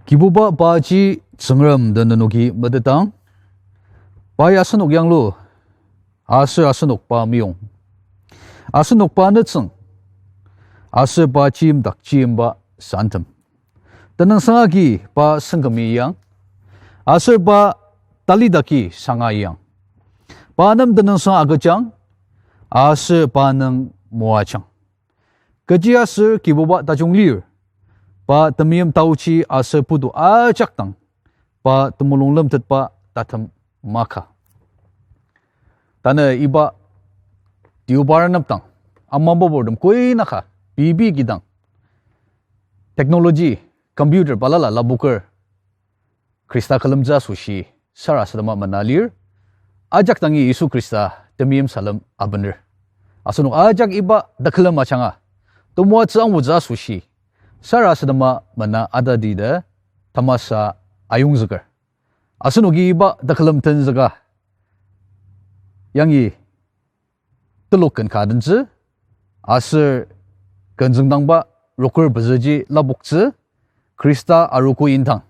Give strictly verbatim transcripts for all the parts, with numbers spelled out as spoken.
Kibuba paji Tsüngrem den nenoki metetang, pai asenok yanglu, aser asenok pa meyong, asenok pa nütsüng, aser pa chiyimdak chiyimba santem. Tenüngsang agi pa sengkümi yang, aser pa talidaki sanga yang. Pa nem tenüngsang agüjang, aser pa nung moajang. Kechiaser Kibuba tajung lir, pa temeim taochi aser putu ajak dang, pa temulung lemtetba tatem maka. Tanü iba deobar nemdang, amambaburtem kuinaka, pei pei kidang technology, computer balala lapoker, Khrista külemtsü asoshi sarasadema mena lir, ajak dangi Yisu Khrista temeim salem abener. Asenok ajak iba tekülem ajanga, temoatsü angutsü asoshi sarasadema mena atadi ta tamasa ayongzüker. Asenoki iba tekülem tenzüka yangi telok ken ka adentsü, aser ken züngdangba rokur pezüji lapoktsü, Khrista arogo indang.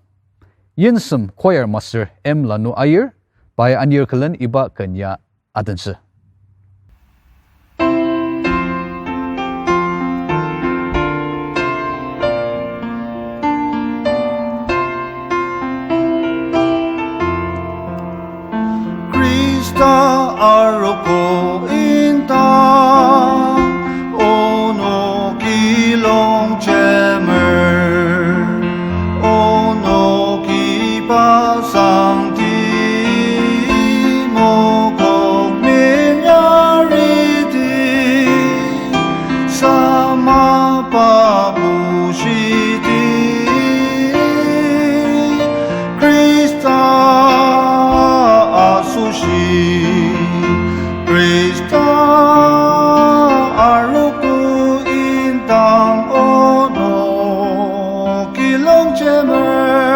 Yensem choir master M Lanu Aier, pai anir külen iba ken ya adentsü. Khrista arogo indang, onoki longjemer, onoki pasang timokok minyariti, sama pa bushiti, Khrista asoshi, Khrista arogo indang onoki longjemer,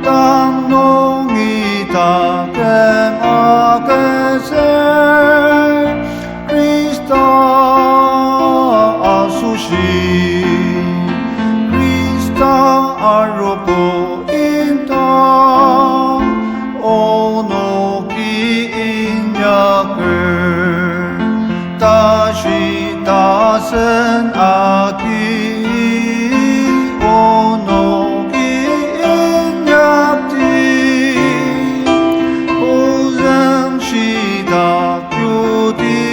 tang nungi tatem agütsür, Khrista asoshi, Khrista arogo indang onoki inyaker, tashi tasen agi onoki inyakti, ozüng shitak yuti,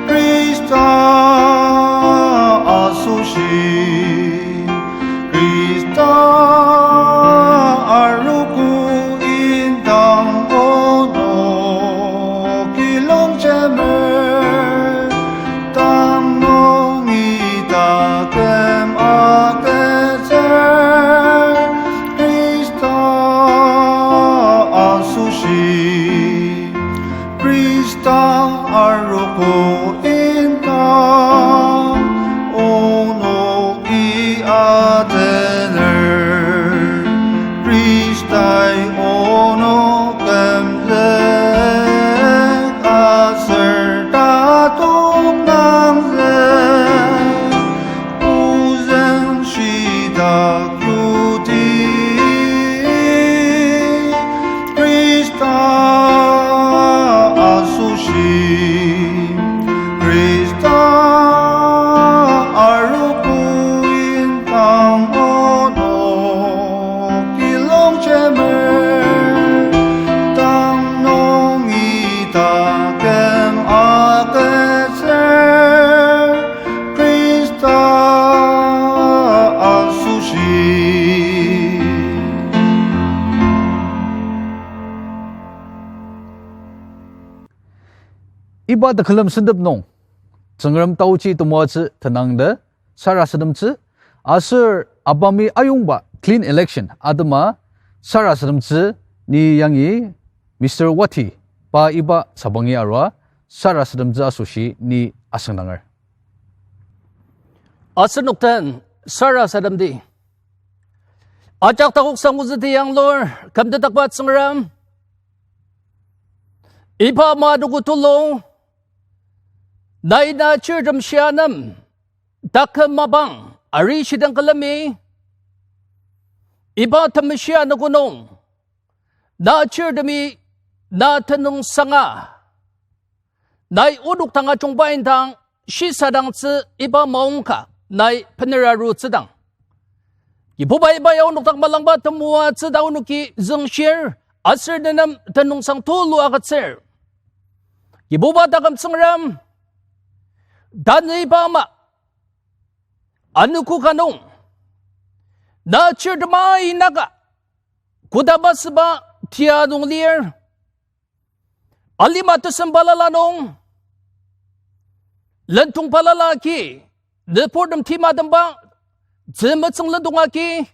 Khrista asoshi, Khrista arogo indang onoki longjemer, tang nungi tatem agütsür, Khrista asoshi, Khrista arogo indang onoki atener, Khristai onok kümzük aser tatok nangzük, ozüng shitak yuti, Khrista asoshi, Khrista arogo indang onoki longjemer, tang nungi tatem agütsür, Khrista asoshi. Iba tekülem sentep nung, Tsüngrem taochi temoatsü tenangde sarasademtsü, aser ABAM-i ayongba clean election atema sarasademtsü ni yangi Mister Wati pa iba sabangi arua sarasademtsü asoshi ni asüngdanger. Asenok den sarasademdi. Ajak takok sangozüti yanglur, kümtetdakba Tsüngrem, iba ama anogo tulu, nai na chirtem shia nem, taküm mapang, Ari shidang külemi, iba temeshi anogo nung, na chirtemi, na tenüngsanga, nai onok dang ajungba indang, shisadangtsü iba maongka, nai bener arutsüdang, Kibuba iba ya onok dak malangba temoatsü ta onoki züngshir, aser nenem tenüngsang tulu agütsür. Kibuba taküm Tsüngrem, tanü iba ama anogo ka nung, na chirtemi naka, kodama süba tia nung lir. Alima tesem balala nung, lendong balala agi, nüburtem timatemba, tzümetsüng lendong agi,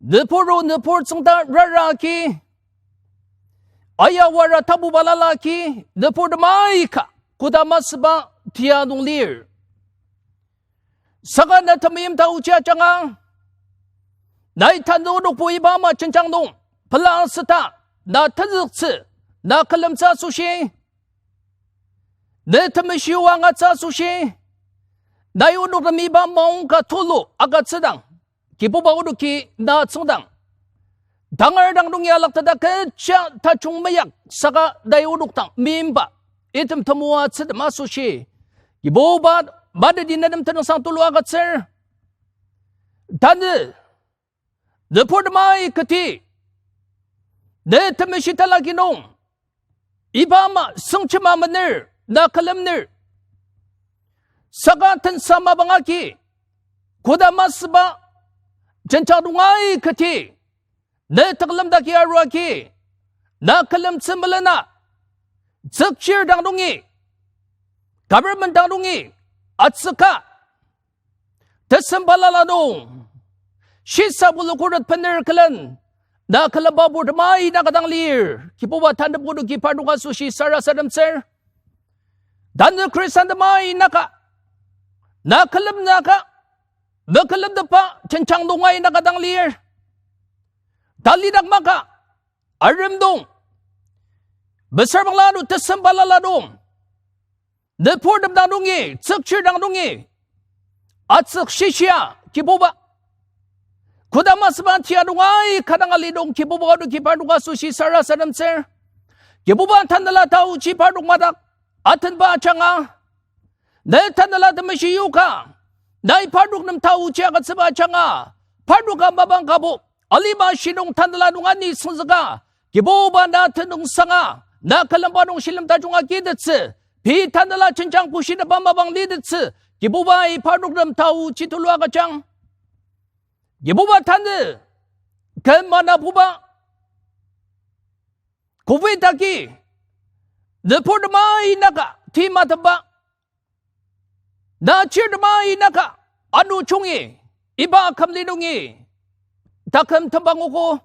nüburu nübur tsüngda rara agi, ayawara tapu balala agi, nüburtem aika, kodama süba tia nung lir. Saka na temeim ta ochi ajanga, nai tanü onokbo iba ama jenjang nung, pela süta, na tenzüktsü, na külemtsü asoshi, ne temeshi o angatsü asoshi, nai onoktem iba maongka tulu agütsüdang, Kibuba onoki na tsüngdang, tangar dang nungi alakteta kecha tajung meyak saka nai onok dang meimba, item temoatsütem asoshi, Kibuba, maneni nenem tenüngsang tulu agütsür. Tanü, nüburtem aika ti, ne temeshi talaki nung, iba ama süngjema mener, na külemner. Saka tensa mapang agi, kodama süba, jenjang nung aika ti, ne tekülem daki aru agi, na külemtsü melena, tsükchir dang nungi, government dang nungi, atsüka, tesem balala nung, shisa bulu khuret bener külen, na külemba purtem aina ka dang lir, Kibuba tanep onoki parnok asoshi sarasademtsür. Tanü Khristantem ainaka, na külemnüaka, mekülemtepa jenjang nung aina ka dang lir. Talidak maka, arem nung, mesüra bangla ano tesem balala nung, nüburtem dang nungi, tsükchir dang nungi, atsük shishia, Kibuba, kodama süba tia nung aika dang ali nung Kibuba onoki parnok asoshi sarasademtsür. Kibuba tanela taochi parnok madak, atenba ajanga, ne tanela temeshi yoka, nai parnok nem taochi agütsüba ajanga, parnoka mapang kabo, alima shinung tanela nung ani süngzüka, Kibuba na tenüngsanga, na külemba nung shilem tajung agitettsü, pei tanela jenjang kushinaba mapang litettsü, Kibubai parnok nem taochi tulu agüjang. Kibuba tanü, küm manabuba, covid agi, nüburtem ainaka, timatemba, na chirtem ainaka, ano jungi, iba kümli nungi, taküm tembangugo.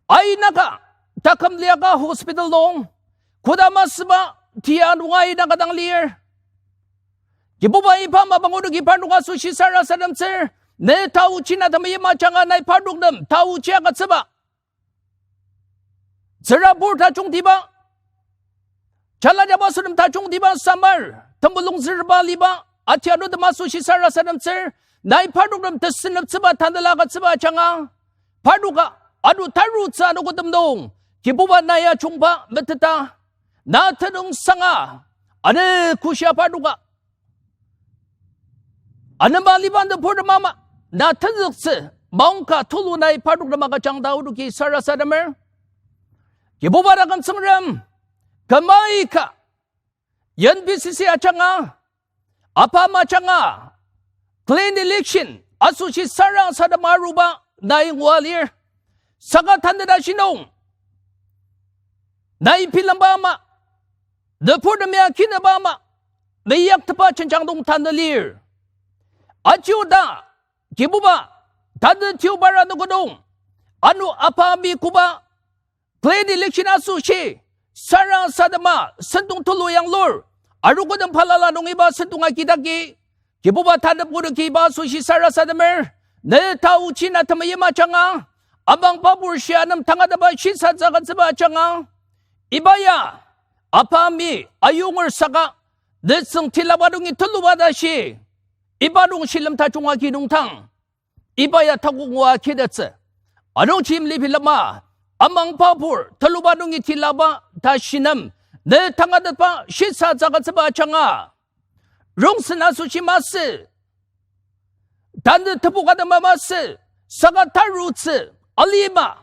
Ainaka, taküm liaka hospital nung, kodama süba tia nung ainaka dang lir. Kibuba iba mapang onoki parnok asoshi sarasademtsür, ne taochi na temeim ajanga nai parnok nem taochi agütsüba, tsürabur tajungtiba, jala jaba sütem tajungtiba samar, temulung zürba liba, atianutem asoshi sarasademtsür, nai parnok nem tesüneptsüba tanela agütsüba ajanga, parnoka, ano tarutsü anogotem nung, Kibuba nai ajungba meteta, na tenüngsanga, ane kushia parnoka anema liba nüburtem ama, na tenzüktsü, maongka tulu nai parnok nem agüjang ta onoki sarasademer. Kibuba taküm Tsüngrem, kümaika, N B C C ajanga, apam ajanga, clean election asoshi sarasadema aruba nai ngua lir. Saka tanü tashi nung, nai bilemba ama, nüburtemi akinaba ama, meyaktepa jenjang nung tanü lir. Aji oda, Kibuba, tanü tiubara nüko nung, ano apami koba, clean election asoshi, sarasadema sentong tulu yanglur, arogo nem balala nung iba sentong agidagi, Kibuba tanep onoki iba asoshi sarasademer, ne taochi na temeim ajanga, amang babur shia nem tangatetba shisatsü agütsüba ajanga, iba ya, apami ayunger saka, ne tsüng tilaba nungi tuluba tashi, iba nung shilem tajung agi nungdang, iba ya takok ngua kitettsü. Anungji yimli bilema, amangba pur, teluba nungi tilaba ta shinem, ne tangatetba shisa tsükatsüba ajanga. Rongsen asoshi masü, tanü tebu ka tema masü, saka tarutsü, alima,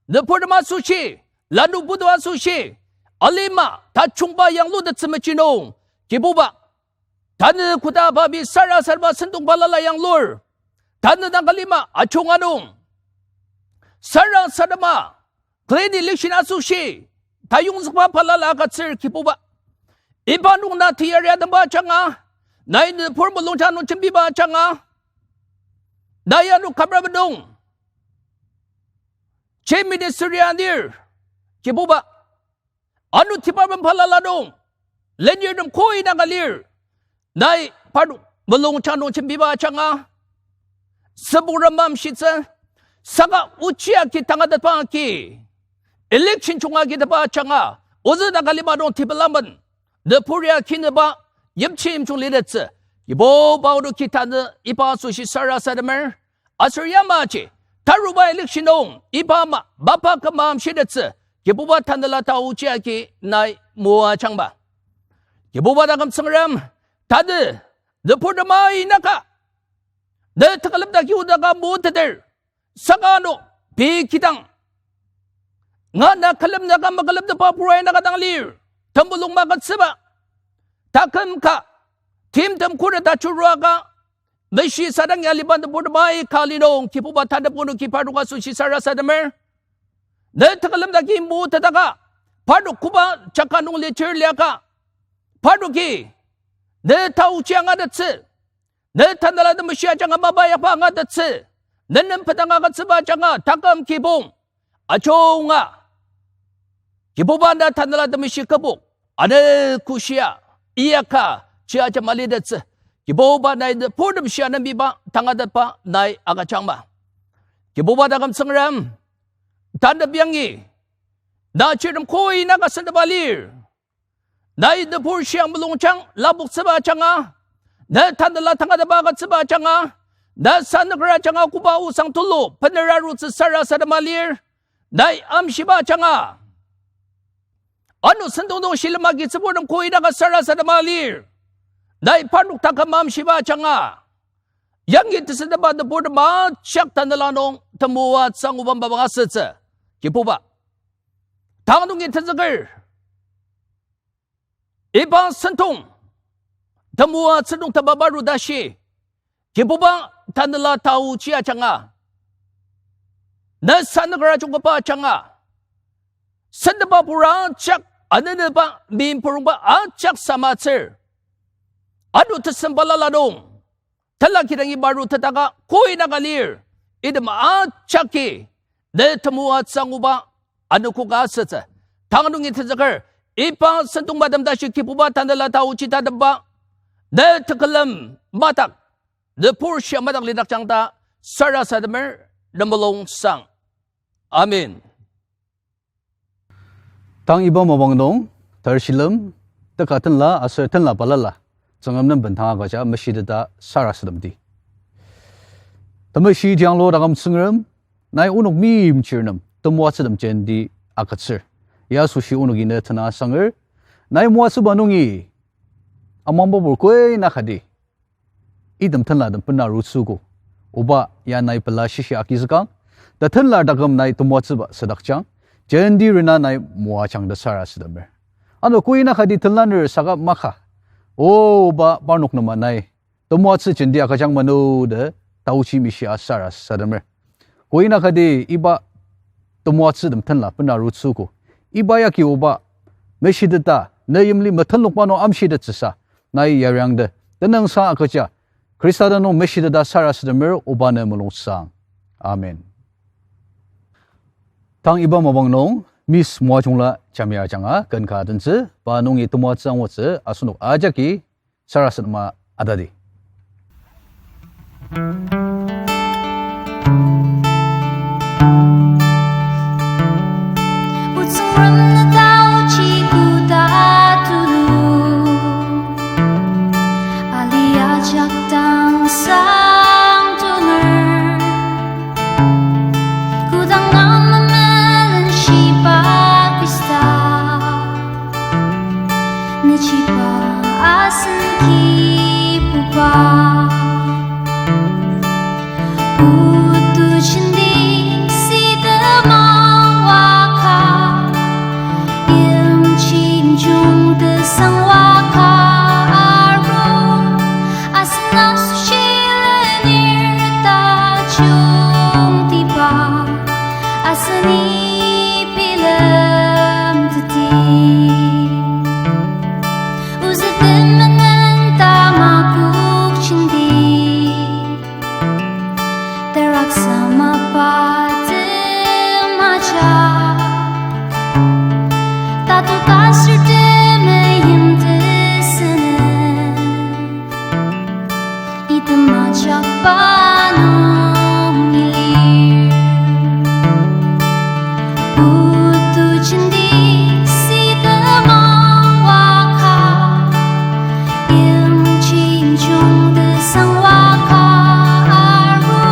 nüburtem asoshi, lanu putu asoshi, alima, tajungba yanglutettsü mechi nung, Kibuba, tanü koda pa mi sarasadema sentong balala yanglur, tanü dang kalima ajunga nung, sarasadema, clean election asoshi, tayongzükba balala agütsür Kibuba. Iba nung na teyari atemba ajanga, nai nübur mulungjang nung jembiba ajanga, nai ano kabra nung Chief Minister ya anir, Kibuba, ano department balala nung lenirtem koi naka lir, nai parnok mulungjang nung jembiba ajanga, sübongrem amshitsü, saka ochi agi tangatetba agi, election junga agitepa ajanga, ozü na kalima nung development, nübur ya kinüba, yimchi yimjung litettsü, Kibuba onoki tanü iba asoshi sarasademer, aser yamaji, taruba election nung, iba ama, mapa küma amshitettsü, Kibuba tanela taochi agi nai moajangba. Kibuba taküm Tsüngrem, tanü, nüburtem ainaka, ne tekülem daki odaka moteter, saka ano, pei kidang, nga na külem naka makülemtepa purai naka dang lir, temulung magütsüba, taküm ka, timtem khuret ajuruaka, meshi sadang ya liba nüburtem aika li nung, Kibuba tanep onoki parnok asoshi sarasademer. Ne tekülem daki motetaka, parnok koba jaka nung litir liaka, parnoki, ne taochi angatettsü, ne Tanela Temeshi ajanga mapa yakba angatettsü, ne nem petang agütsüba ajanga taküm kibong, ajunga, Kibuba na Tanela Temeshi kübok, ane kushia, iyaka, chiaja malitettsü, Kibuba nai nüburtem shia nembiba tangatetba nai agüjangma. Kibuba taküm Tsüngrem, tanep yangi, na chirtem koi naka sentepa lir. Nai nübur shiang mulungjang lapoktsüba ajanga, ne Tanela tangatetba agütsüba ajanga, na sanüker ajanga koba osang tulu benera arutsü sarasadema lir, nai amshiba ajanga, ano sentong nung shilem agi tsüburtem koi naka sarasadema lir, nai parnok taküm amshiba ajanga, yangi tesentepa nüburtem ajak Tanela nung temoatsü anguba mapang asütsü, Kibuba, tang nungi tenzüker, iba sentong, temoatsü nung temaba ru tashi, Kibuba Tanela taochi ajanga, ne sanüker ajungkaba ajanga, sentepa pur ajak, aneneba, mimperongba ajak samatsür, ano tesem balala nung, tela kidangi maru tetaka koi naka lir, item ajaki, ne temoatsü anguba anogo ka asütsü, tang nungi tenzüker, iba sentong matem tashi Kibuba Tanela taochi tatemba, ne tekülem madak, nübur shia madak lidakjang ta sarasademer, ne mulung sang. Amen. Tang iba mapang nung, tar shilem, teka tenla aser tenla balala, Tsüngrem nem bendang agüja meshiteta sarasademdi. Temeshi tianglo taküm Tsüngrem, nai onok meimchir nem temoatsütem jenti agütsür. Ya asoshi onok ine tena asanger, nai moatsüba nungi, amangba pur koi nakati item tenlatem bena arutsüogo. Oba ya nai pela shishi agizükang, ta tenlar taküm nai temoatsüba sadakjang, jenti rena nai moajang ta sarasademer. Ano koi nakati tenlaner saka maka, oba parnok nema nai temoatsü jenti agüjang mano ta taochi mishia sarasademer. Koi nakati iba temoatsütem tenla bena arutsüogo. Iba yagi oba meshiteta ne yimli metenlokba nung amshitettsüsa nai yariangde tenüngsang agüja Khrista tenüng meshiteta sarasademer, oba ne mulungsang. Amen. Tang iba mapang nung Miss Moajungla Jamir ajanga ken ka adentsü, pa nungi temoatsü angutsü asenok ajaki sarasadema atadi. O Tsüngrem, na taochi koda tulu, ali ajak dang Aseni bilem teti, ozü temenen tamakok jenti, teraksa mapa temajak, tatok aser temeim tesünü, item ajakba nungi lir. Putu jenti sitema waka, yimjingjung tesang waka aru,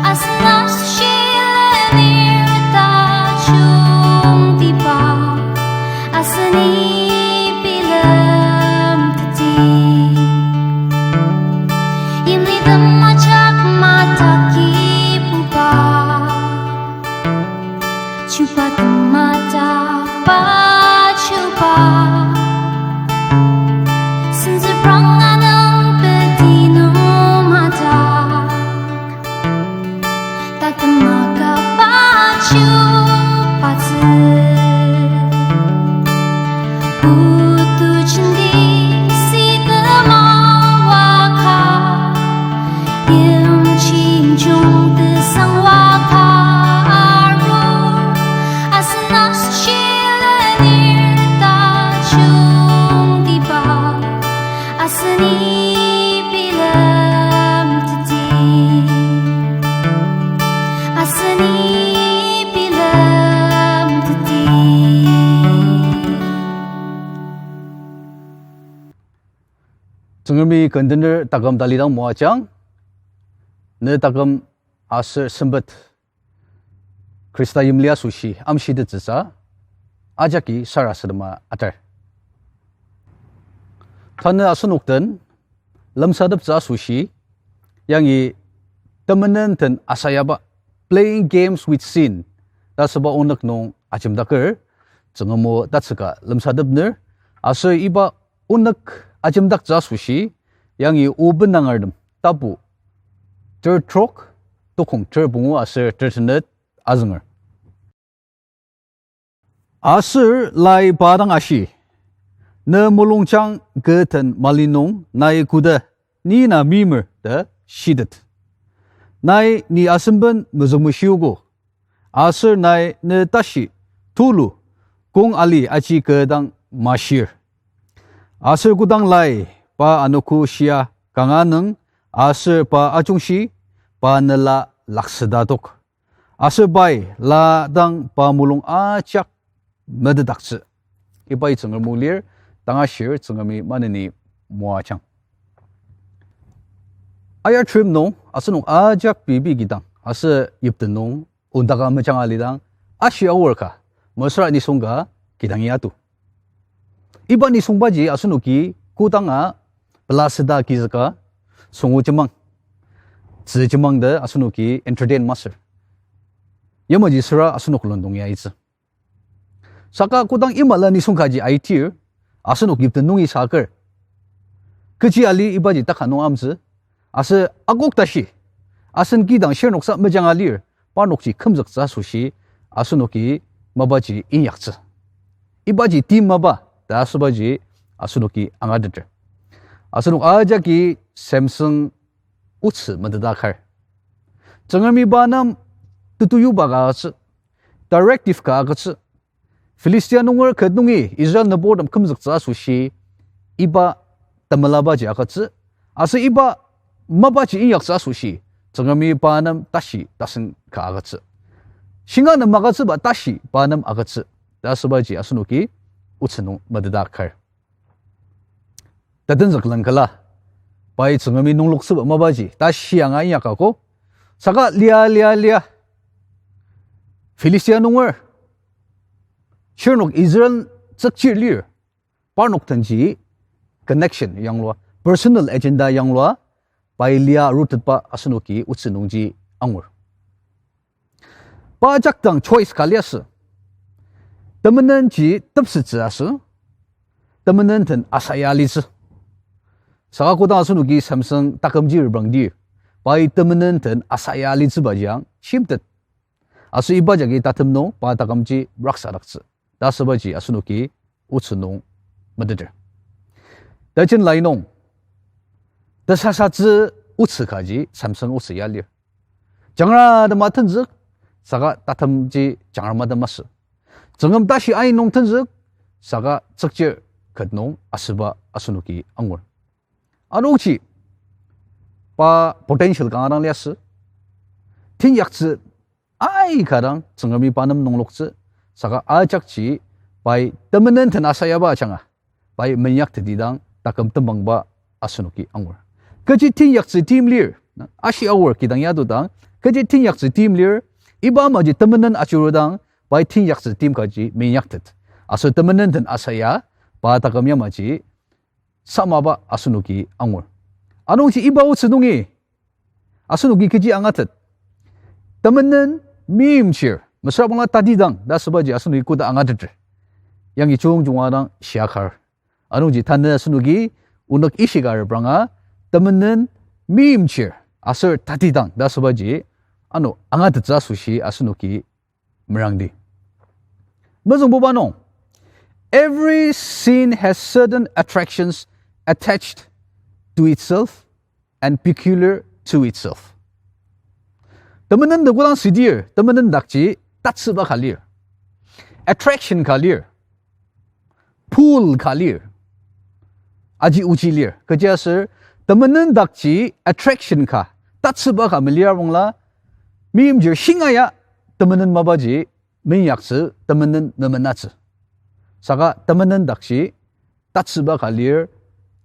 asen asoshi lenir tajungtiba, aseni bilem teti, yimlitem ajak madak kibuba, chuba tema dakba chuba, sentsüprang anung peti nung madak, tatema kaba chubatsü. Putu jenti sitema waka, yimjingjung tesang waka aru, asen asoshi lenir tajungtiba, aseni bilem teti, aseni bilem teti. Tsüngremi ken tener taküm talidang moajang, ne taküm aser sempet Khrista yimli asoshi amshitettsüsa ajaki sarasadema atar. Tanü asenok den lemsateptsü asoshi, yangi temenen den asayaba, playing games with sin ta asüba onük nung ajemdaker, Tsüngrem o tatsüka lemsatepner, aser iba onük ajemdaktsü asoshi, yangi O Bendangertem tapu ter trok, tokong ter pungu aser ter tenet azünger. Aser lai pa dang ashi, ne mulungjang kü den mali nung nai koda ni na meimer ta shitet. Nai ni asemben mezüngmeshiogo, aser nai ne tashi tulu kong ali aji kü dang mashir. Aser kodang lai pa anogo shia kanga nung, aser pa ajungshi pa nela laksütatok, aser pai la dang pa mulung ajak metetdaktsü. Ibai Tsüngrem o lir, tangashir Tsüngremi maneni moajang. Aya trip nung asenok ajak pei pei kidang aser yipten nung ondaka mejanga lidang, ashi aor ka, mesüra nisung ka kidangi atu. Iba nisungbaji asenoki kodanga pelaseta kizüka, süngo jemang, tzü jemang ta asenoki entertain masür. Yamaji süra asenok lendong ya itsü. Saka kodang imala nisung kaji aitir, asenok yipten nungi saker, kechi ali ibaji taka nung amtsü, aser akok tashi, asen kidang shirnoksa mejanga lir, parnokji kümzüktsü asoshi, asenoki mapaji inyaktsü. Ibaji tim mapa ta asübaji asenoki angateter. Asenok ajaki Samson otsü meteta kar. Tsüngremi pa nem tetuyoba ka agütsü, directive ka agütsü. Philistia nunger ket nungi Israel nüburtem kümzüktsü asoshi iba temelabaji agütsü. Aser iba mapaji inyaktsü asoshi Tsüngremi pa nem tashi tasen ka agütsü. Shinga nem agütsüba tashi pa nem agütsü ta asübaji asenoki otsü nung meteta kar. Tetenzük lengkela, pai Tsüngremi nungloktsüba mapaji tashi anga inyaka ko. Saka lia, lia, lia, Philistia nunger shirnok Israel tsükchir lir, parnok denji connection yanglua, personal agenda yanglua, pai lia arutetba asenoki otsü nungji angur. Pa jakdang choice ka liasü. Temenenji tepsettsü asü, temenen den asaya alitsü. Saka kodang asenoki Samson takümji reprangdir, pai temenen den asaya alitsübaji ang shimtet. Aser iba jagi tatem nung pa takümji raksadaktsü ta asübaji asenoki otsü nung meteter. Tejen lai nung tesasatsü otsü kaji Samson otsü ya lir. Jangratema tenzük, saka tatemji jangrama tem masü. Tsüngrem tashi ain nung tenzük, saka tsükchir ket nung asüba asenoki angur. Anungji pa potential kanga dang liasü. Teinyaktsü aika dang Tsüngremi pa nem nungloktsü, saka ajakji pai temenen den asayaba ajanga pai meinyakteti dang taküm tembangba asenoki angur. Kechi teinyaktsü tim lir, ashi Aor kidang yadudang, kechi teinyaktsü tim lir, iba amaji temenen ajurudang, pai teinyaktsü tim kaji meinyaktet. Aser temenen den asaya, pa taküm yamaji samaba asenoki angur. Anungji iba otsü nungi asenoki kechi angatet? Temenen meimchir, mesüra bangla tatidang ta asübaji asenoki koda angateter? Yangi jungjunga dang shiakar. Anungji tanü asenoki onük ishika repranga, temenen meimchir aser tatidang ta asübaji ano angatettsü asoshi asenoki merangdi. Mezüngbuba nung, every sin has certain attractions attached to itself and peculiar to itself. Temenen dak kodang südir, temenen dakji tatsüba ka lir, attraction ka lir, pull ka lir, aji oji lir. Kechiaser temenen dakji attraction ka, tatsüba ka melir bangla, meimchir shingaia temenen mapaji meinyaktsü, temenen memenatsü. Saka temenen dakji tatsüba ka lir,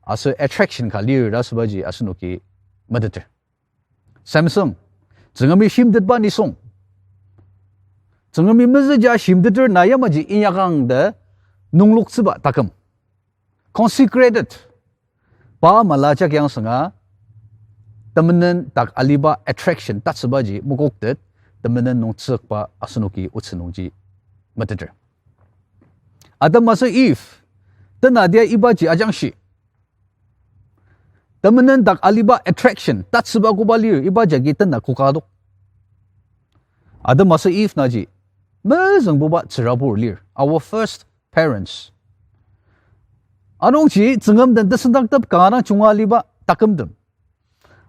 aser attraction ka lir ta asübaji asenoki meteter. Samson, Tsüngremi shimtetba nisung, Tsüngremi mezüja shimteter na yamaji inyakang ta nungloktsüba taküm, consecrated, pa mala jak yangsanga temenen dak aliba attraction tatsübaji mokoktet, temenen nung tsükba asenoki otsü nungji meteter. Adam aser Eve, tenadia ibaji ajangshi temenen dak aliba attraction tatsüba koba lir iba jagi tena koka adok. Adam aser Eve naji mezüngbuba tsürabur lir, our first parents. Anungji Tsüngrem den tesendaktep kanga dang junga aliba takümtem,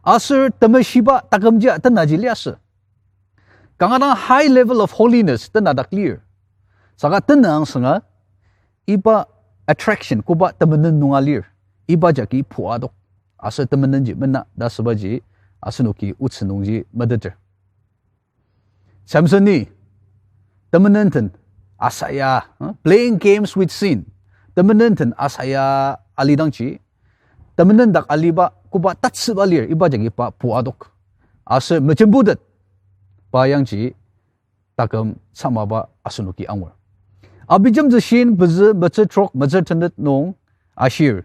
aser temeshiba takümji tenaji liasü. Kanga dang high level of holiness tena dak lir. Saka tena angsanga iba attraction koba temenen nunga lir, iba jagi pua adok, aser temenenji mena ta asübaji asenoki otsü nungji meteter. Samson-i temenen den asaya, huh? Playing games with sin. Temenen den asaya alidangji, temenen dak aliba koba tatsüba lir iba jagi pa pua adok, aser mejembutet, pa yangji taküm samaba asenoki angur. Abijemtsü shin pezü metsür trok metsür tenet nung ashir,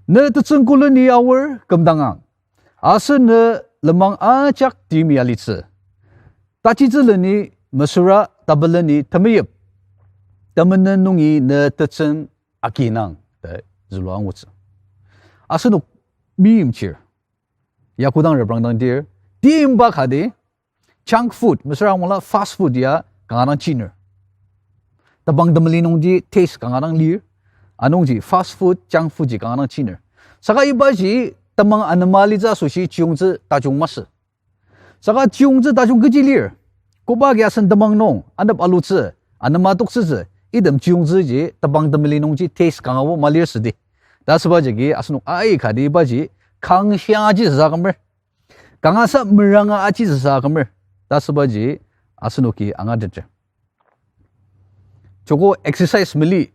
ne tetsüng koleni aor kümdangang, aser ne lenmang ajak timi alitsü. Tajitsü leni mesüra tapeleni temeyip, temenen nungi ne tetsüng akinang ta zülua angutsü. Asenok meimchir ya kodang reprangdangdir, timba kati, junk food, mesüra angmangla fast food ya kanga dang chiner. Tebang temeli nungji taste kanga dang lir, anungji fast food, junk food ji kanga dang chiner. Saka ibaji temang anema alitsü asoshi chiyungtsü tajung masü. Saka chiyungtsü tajung kechi lir, koba agi asen temang nung anep alutsü, anema toktsütsü, item chiyungtsüji tebang temeli nungji taste kangabo malir südi ta asüba jagi asenok aikati ibaji kangshia aji sasa kümer, kangasa meranga aji sasa kümer ta asübaji asenoki angateter. Joko exercise mali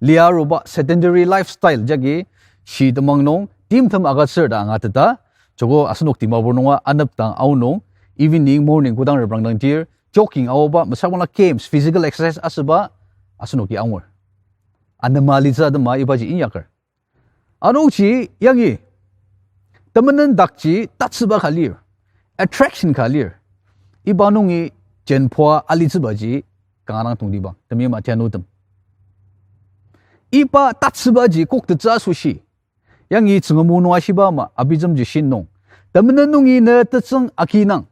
lia aruba sedentary lifestyle jagi shi temang nung timtem agütsür ta angateta, joko asenok Dimapur nunga anepdang aonung, evening, morning kodang reprangdangdir, jogging aoba, mesüra bangla games, physical exercise asüba asenoki angur. Anema alitsü atema ibaji inyaker. Anungji yangi temenen dakji tatsüba ka lir, attraction ka lir, iba nungi jenpua alitsübaji kanga dang tongtibang, temima tianutem. Iba tatsübaji koktettsü asoshi, yangi Tsüngrem o nung ashiba ama Abijemtsü shin nung, temenen nungi ne tetsüng akinang.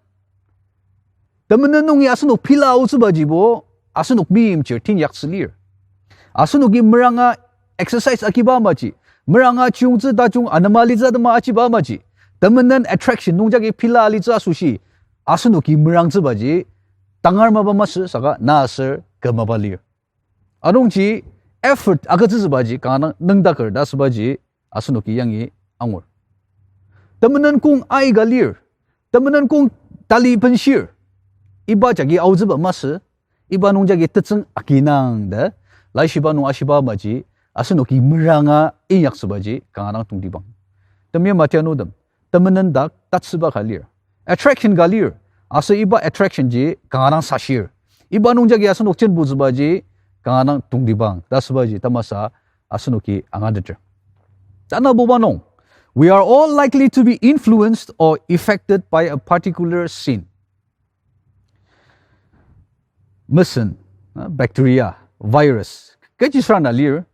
Temenen nungi asenok pila aotsübajibo, asenok meimchir tinyaktsü lir. Asenoki meranga exercise agiba amaji, meranga chiyungtsü tajung anema alitsü atema achiba amaji, temenen attraction nungjagi pila alitsü asoshi, asenoki merangtsübaji, tangar mapa masü saka na aser kü mapa lir. Anungji effort agütsütsübaji kanga nüngdaker ta asübaji asenoki yangi angur. Temenen kong aika lir, temenen kong tali benshir, iba jagi aotsüba masü, iba nung jagi tetsüng akinang ta, laishiba nung ashiba amaji, asenoki meranga inyaktsübaji kanga dang tongtibang. Temeim atianutem, temenen dak tatsüba ka lir, attraction ka lir, aser iba attraction ji kanga dang sashir, iba nung jagi asenok jenbutsübaji kanga dang tongtibang ta asübaji tamasa asenoki angateter. Tanabuba nung, we are all likely to be influenced or affected by a particular sin. Mesen, ah, bacteria, virus, kechi sür ana lir,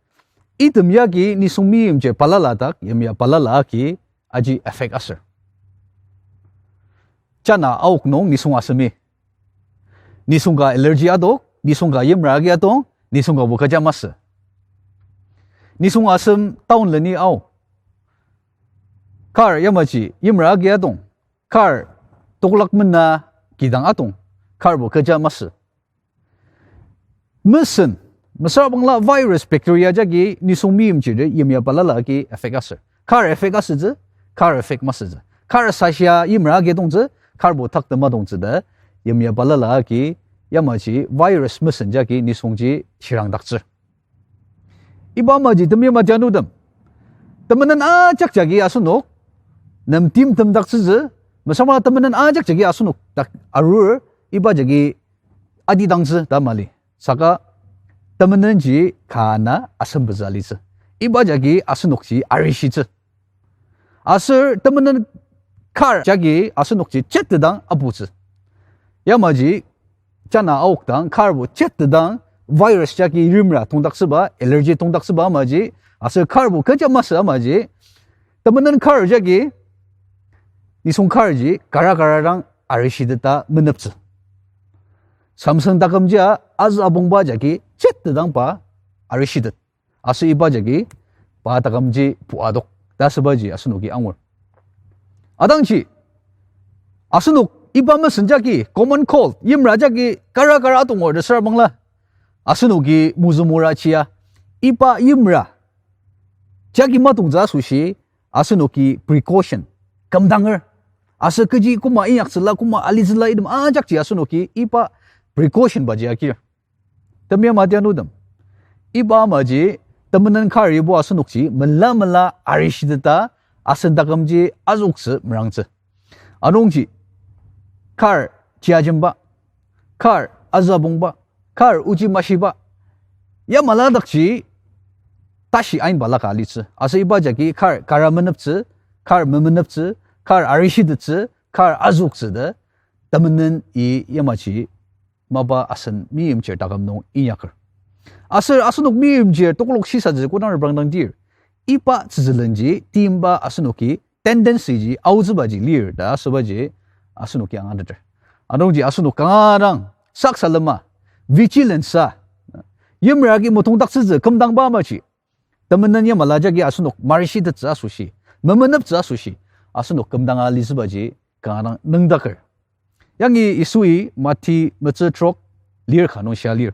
item yagi nisung meimchir balala dak yimya balala agi aji affect asür. Jana aok nung nisung asemi, nisung ka allergy adok, nisung ka yimra agi adong, nisung ka bo kecha masü. Nisung asem town leni ao, kar yamaji yimra agi adong, kar toklak mena kidang atong, karbo kecha masü. Mesen, mesüra bangla virus, bacteria jagi nisung meimchir yimya balala agi affect asür. Kar affect asütsü, kar affect masütsü. Kar sashia yimra agi adongtsü, karbo taktem adongtsü ta, yimya balala agi, yamaji virus mesen jagi nisungji shirangdaktsür. Iba amaji temeim atianutem, temenen ajak jagi asenok nem timtemdaktsütsü, mesüra temenen ajak jagi asenok dak arur, iba jagi atidangtsü ta mali. Saka temenenji kana asempetsü alitsü, iba jagi asenokji arishitsü. Aser temenen kar jagi asenokji chettetang aputsü. Yamaji jana aok dang karbo chettetang virus jagi yimra tongdaktsüba, allergy tongdaktsüba amaji, aser karbo kecha masü amaji, temenen kar jagi nisung karji kara kara dang arishiteta meneptsü. Samsung takümjia azü abongba jagi chettetang pa arishitet. Aser iba jagi pa takümji puadok ta asübaji asenoki angur. Atangji, asenok iba mesen jagi, common cold, yimra jagi kara kara atongur ta süra bangla, asenoki mozü mora chia, iba yimra jagi matongtsü asoshi, asenoki precaution kümdanger. Aser kechi koma inyaktsüla, koma alitsüla item ajakji asenoki iba precaution baji akir. Temeim atianutem, iba amaji temenen karibo asenokji mela mela arishiteta asen takümji azüktsü merangtsü. Anungji kar chiajemba, kar azü abongba, kar ochi mashiba, yamala dakji tashi ain balaka alitsü. Aser iba jagi kar kara meneptsü, kar memeneptsü, kar arishitettsü, kar azüktsü ta temeneni yamaji mapa asen meimchir taküm nung inyaker. Aser asenok meimchir tokolok shisatsü kodang reprangdangdir, iba tsütsülenji timba asenoki tendency ji aotsübaji lir ta asübaji asenoki angateter. Anungji asenok kanga dang sak salema, vigilance sa, yimra agi motongdaktsütsü kümdangba amaji, temenen yamala jagi asenok marishitettsü asoshi, memeneptsü asoshi, asenok kümdanga alitsübaji kanga dang nüngdaker. Yangi Yisui Mati metsü trok lir ka nung shia lir,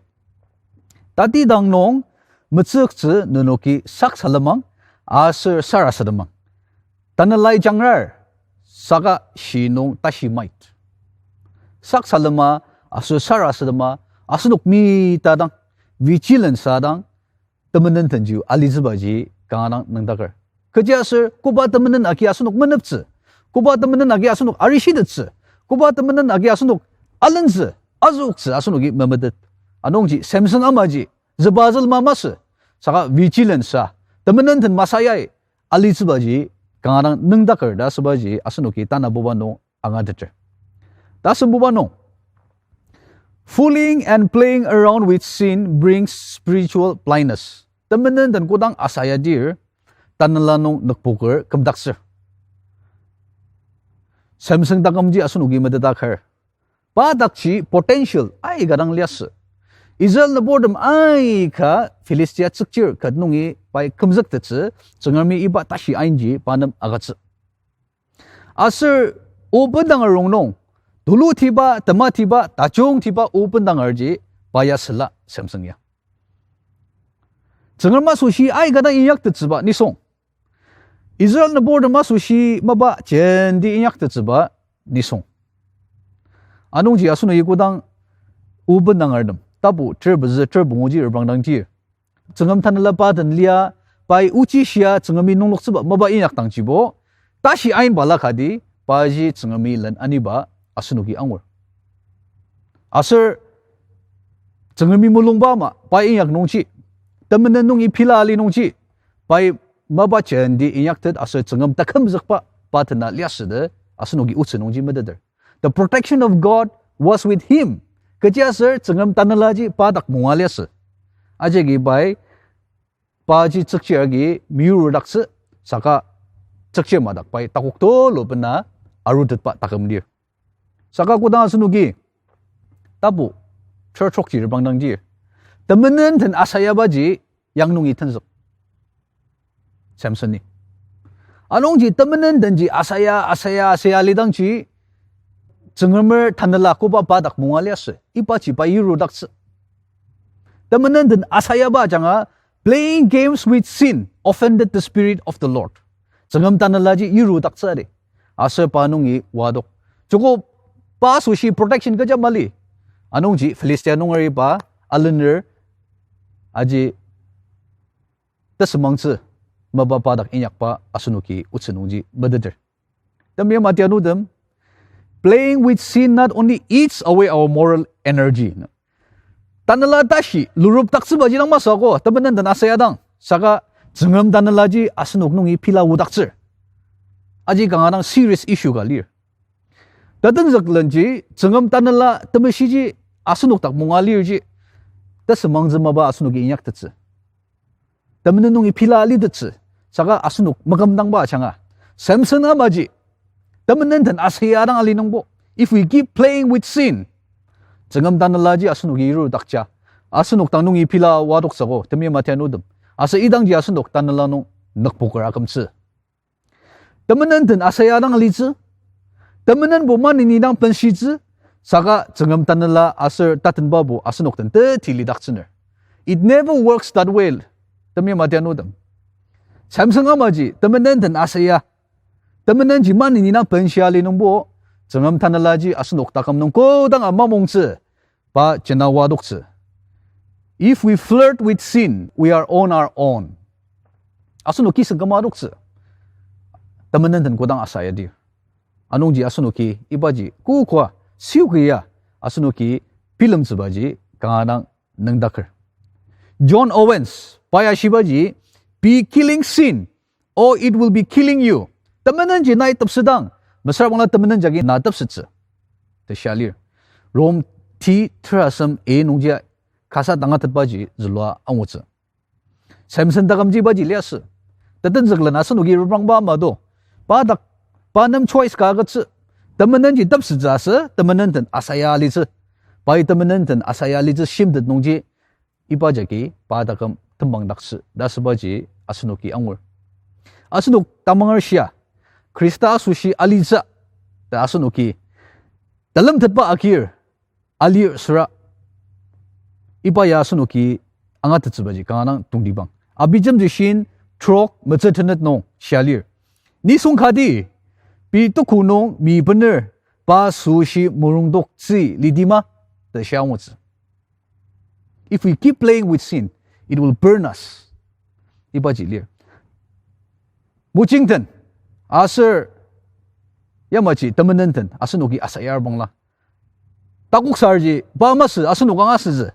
tatidang nung metsüktsü nenoki sak salemang aser sarasademang. Tanelai jangrar, saka shi nung tashi mait. Sak salema aser sarasadema asenok mitadang, vigilance sa dang, temenen tenjiu alitsübaji kanga dang nüngdaker. Kechiaser koba temenen agi asenok meneptsü, koba temenen agi asenok arishitettsü, koba temenen agi asenok alentsü, azüktsü asenoki memetet. Anungji Samson amaji züba zülma masü, saka vigilance sa, temenen den masayai alitsübaji kanga dang nüngdaker ta asübaji asenoki tanabuba nung angateter. Tasembuba nung, fooling and playing around with sin brings spiritual blindness. Temenen den kodang asayadir, tanela nung nükpoker kümdaktsür. Samson takümji asenoki meteta kar. Pa dakji potential aika dang liasü. Israel nüburtem aika Philistia tsükchir ket nungi pai kümzüktettsü, Tsüngremi iba tashi ainji pa nem agütsü. Aser o bendanger rongnung, tulutiba, tematiba, tajungtiba o bendangerji pa ya süla Samson ya. Tsüngrem asoshi aika dang inyaktettsüba nisung. Israel nüburtem asoshi mapa jenti inyaktettsüba nisung. Anungji asenoki kodang o bendangertem, tapu ter pezü ter punguji reprangdangji, Tsüngrem tanela pa den lia, pai ochi shia Tsüngremi nungloktsüba mapa inyakdangjibo, tashi ain balaka di, paji Tsüngremi len aniba asenoki angur. Aser Tsüngremi mulungba ama pai inyak nungji, temenen nungi pila ali nungji, pai mapa jenti inyaktet aser Tsüngrem takümzükba pa tena liasü ta asenoki otsü nungji meteter. The protection of God was with him. Kechiaser Tsüngrem tanelaji pa dak munga liasü. Ajaki pai, paji tsükchir agi meyurudaktsü, saka tsükchir madak pai takok tulu bena arutetba taküm lir. Saka kodang asenoki tapu church okji reprangdangji, temenen den asayabaji yang nungi tenzük Samson-i. Anungji temenen denji asaya, asaya, asaya lidangji, Tsüngremer tanela koba pa dak munga liasü, ibaji pa yirudaktsü. Temenen den asayaba ajanga, playing games with sin offended the Spirit of the Lord. Tsüngrem tanelaji yirudaktsü adi. Aser pa nungi wadok. Joko pa asoshi protection kecha mali. Anungji Philistia nungeri pa alener aji tesümangtsü mapa pa dak inyakba asenoki otsü nungji meteter. Temeim atianutem, playing with sin not only eats away our moral energy. Tanela tashi lurupdaktsübaji dang masü ako, temenen den asayadang. Saka Tsüngrem tanelaji asenok nungi pila odaktsür. Aji kanga dang serious issue ka lir. Tatenzüklenji, Tsüngrem tanela temeshiji asenok dak munga lirji, tesümangtsü mapa asenoki inyaktettsü. Temenen nungi pila alitettsü, saka asenok makümdangba ajanga. Samson amaji, temenen den asayadang ali nungbo. If we keep playing with sin, Tsüngrem tanelaji asenoki yirudakja, asenok dang nungi pila wadoktsüogo, temeim atianutem. Aser idangji asenok tanela nung nükpoker akümtsü. Temenen den asayadang alitsü. Temenenbo maneni dang benshitsü. Saka Tsüngrem tanela aser tatenbabo asenok den teti lidaktsüner. It never works that way. Temeim atianutem, Samson amaji temenen den asaya, temenenji maneni dang benshia ali nungbo, Tsüngrem tanelaji asenok taküm nung kodanga mamongtsü, pa jena wadoktsü. If we flirt with sin, we are on our own. Asenok kiseng küma adoktsü. Temenen den kodang asayadi. Anungji asenoki ibaji kokoa sioki ya asenoki bilemtsübaji kanga dang nüngdaker. John Owens, pa ya shibaji, be killing sin, or it will be killing you. Temenenji nai tepsedang, mesüra bangla temenen jagi na tepsettsü ta shia lir. Rom ti terasem e nungji kasa tangatetbaji zülua angutsü. Samson takümji ibaji liasü. Tatenzüklen asenoki reprangba ama do. Pa dak, pa nem choice ka agütsü. Temenenji tepsettsü asü, temenen den asaya alitsü. Pai temenen den asaya alitsü shimtet nungji iba jagi pa taküm tembangdaktsü ta asübaji asenoki angur. Asenok tamanger shia, Khrista asoshi alitsü ta asenoki talemtetba agir, alir süra, iba ya asenoki angatettsübaji kanga dang tongtibang. Abijemji shin trok metsü tenet nung shia lir. Nisung kati, pei tuku nung mi bener, pa asoshi murungdoktsü lidima ta shia angutsü. If we keep playing with sin, it will burn us. Ibaji lir. Mojing den, aser yamaji temenen den asenoki asayar bangla, takoksarji pa masü asenok angasütsü.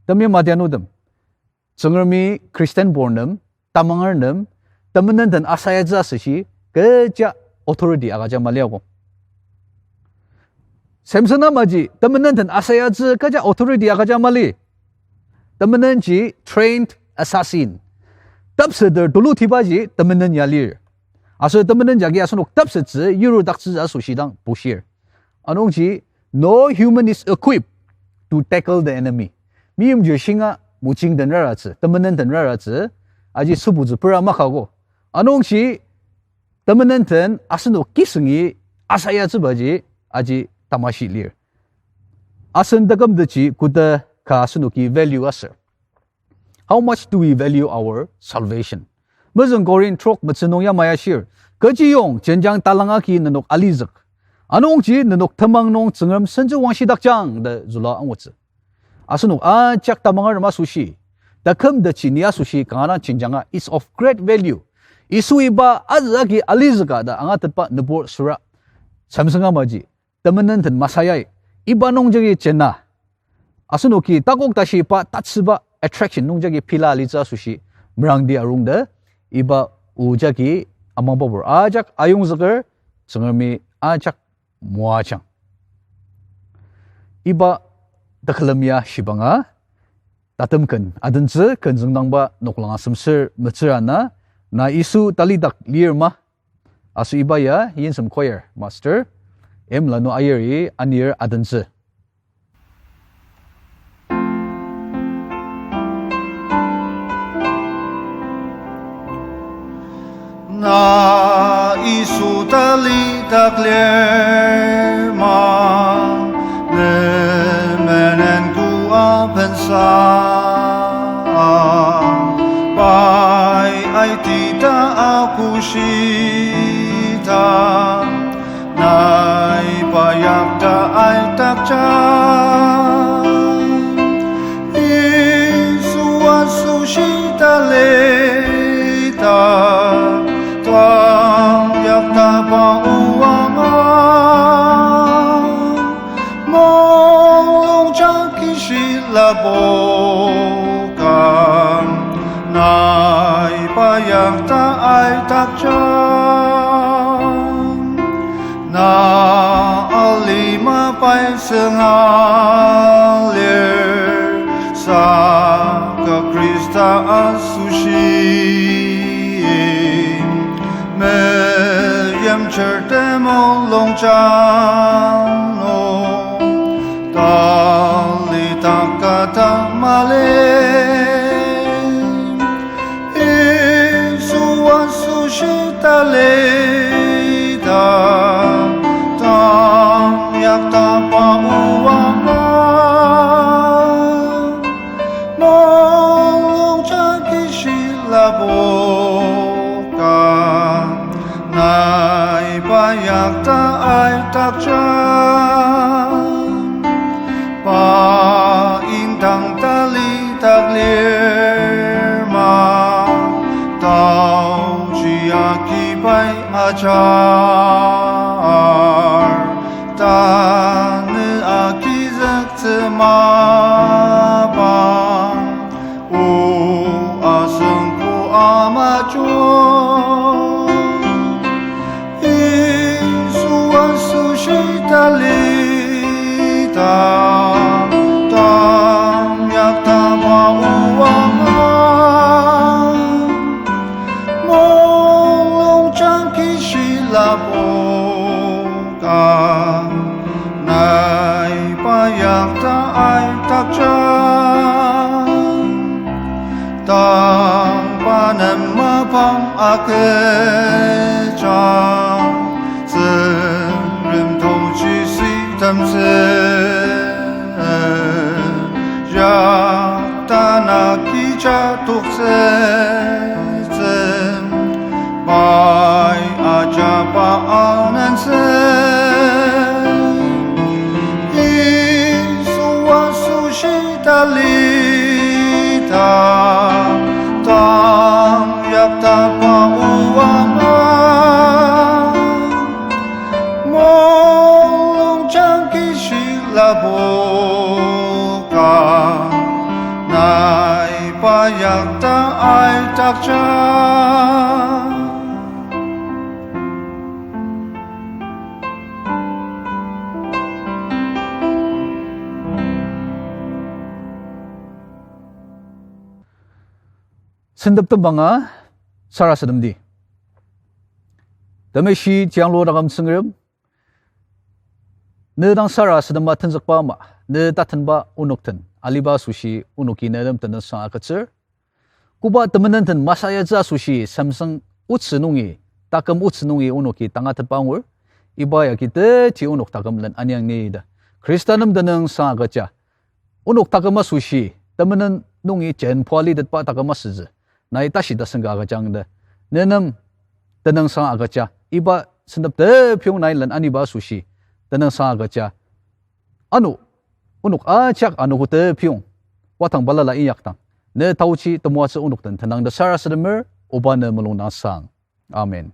Temeim atianutem, Tsüngremi Christian bornem, tamanger nem, temenen den asayatsü asüshi kecha authority agüja mali ako. Samson amaji temenen den asayatsü kecha authority agüja mali. Temenenji trained assassin. Tepseter tulutibaji temenen ya lir. Aser temenen jagi asenok tepsettsü yirudaktsü asoshi dang bushir. Anungji No human is equipped to tackle the enemy. Meimchir shinga mojing den raratsü, temenen den raratsü, aji sübutsü pera makago. Anungji temenen den asenok kisengi asayatsübaji aji tamashi lir. Asen taküm teji koda ka asenoki value aser. How much do we value our salvation? Mezüng Korinth trok metsü nung yamai ashir, kechiyong jenjang talang agi nenok alizük. Anungji nenok temang nung Tsüngrem sentsü wangshidakjang ta züla angutsü. Asenok ajak tamangertem asoshi, taküm teji ni asoshi kanga dang jenjanga is of great value. Yisu iba azü agi alizüka ta angatetba nübur süra samsüng amaji, temenen den masayai, iba nungjagi jena asenoki takok tashi pa tatsüba attraction nungjagi pela alitsü asoshi merangdi arung ta, iba o jagi amangbabur ajak ayongzüker, Tsüngremi ajak moajang. Iba tekülem ya shibanga, tatem ken adentsü, ken züngdangba noklang asem ser metsür ana, na Yisu talidak lir ma? Aser iba ya Yinsem Choir Master M Lanu Ayeri anir adentsü. Na Yisu talidak lir ma, ne menen kü apensa, pai aitita akoshita, nai pa yakta aitakja. Yisu asoshi talita, tang yaktaba o ama, mulung jang kishi lapoka, nai pa yakta aitakja. Na alima pai sünga lir, saka Khrista asoshi, meimchir temulung jang nung, tali taka ta mali. Yisu asoshi talita, tang yaktaba o ama, mulung jang kishi lapoka, nai pa yakta aitakja. Pa indang talidak lir ma, taoji agi pai ajar, tanü agizüktsü mapa, o asüngbo amajo. Yisu asoshi talita, tang yaktaba o ama, mulung jang kishi lapoka, nai pa yakta aitakja. Tang pa nem mapang agüjang, Tsüngrem tongji sitemtsü, yakta na kija toktsütsü, pai ajaba anentsü. Yisu asoshi talita, tang yaktaba o ama, mulung jang kishi lapoka, nai pa yakta aitakja. Sentep tembanga sarasademdi. Temeshi tianglu taküm Tsüngrem, Ne dang sarasadema tenzükba ama, ne tatenba onok den aliba asoshi onoki nenem tenüngsang agütsür. Koba temenen den masayatsü asoshi semsüng otsü nungi, taküm otsü nungi onoki tangatetba angur, iba yagi teti onok taküm len aniang ni ta Khrista nem tenüngsang agüja. Onok taküm asoshi temenen nungi jenpua litetba taküm asütsü, nai tashi tasen ka agüjang ta nenem tenüngsang agüja. Iba sentep tepiyong nai len aniba asoshi tenüngsang agüja. Ano, onok ajak anogo tepiyong, wadang balala inyakdang, ne taochi temoatsü onok den tenang ta sarasademer, oba ne mulung dang sang. Amen.